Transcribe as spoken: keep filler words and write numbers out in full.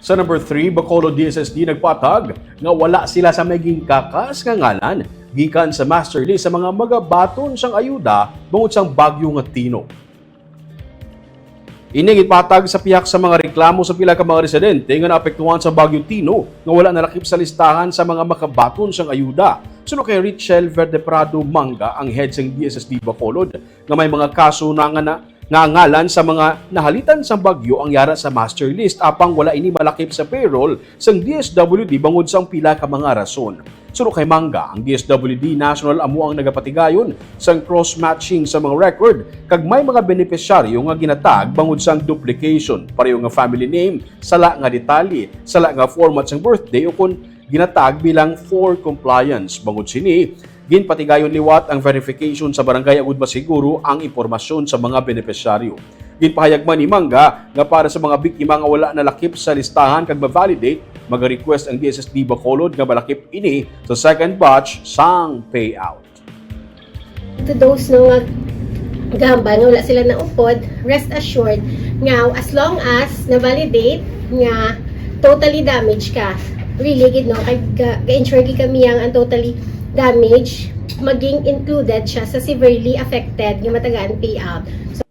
Sa number three, Bacolod D S S D nagpatag nga wala sila sa may ginkakas nga ngalan gikan sa master list sa mga magabaton sang ayuda bangod sang bagyo nga Tino. Ini gipatag sa pihak sa mga reklamo sa pila ka mga residente nga naapektuhan sa Bagyo Tino nga wala nalakip sa listahan sa mga makabaton sang ayuda. Suno kay Richel Verde Prado Manga, ang head sang D S S D Bacolod, nga may mga kaso na nga, na, nga ngalan sa mga nahalitan sang bagyo ang yara sa master list, apang wala ini malakip sa payroll sang D S W D bangod sang pila ka mga rason. Suno kay Manga, ang D S W D National amo ang nagapatigayon sang cross-matching sa mga record, kag may mga benepisyaryo nga ginatag bangod sang duplication, pareho nga family name, sala nga detalye, sala nga format sang birthday, o kon ginatag bilang for compliance. Bangod sini, ginpatigayon liwat ang verification sa barangay agud masiguro ang impormasyon sa mga benepisyaryo. Ginpahayag man ni Manga nga para sa mga biktima nga wala nalakip sa listahan kag ma-validate, maga-request ang D S S D Bacolod nga malakip ini sa second batch sang payout. To those, no, nga gahambal nga wala sila naupod, rest assured nga as long as na-validate nga totally damaged ka, really gid, no, kay ga- ga-insure gid kami ang, ang totally damaged, maging included siya sa severely affected nga matagaan payout. So,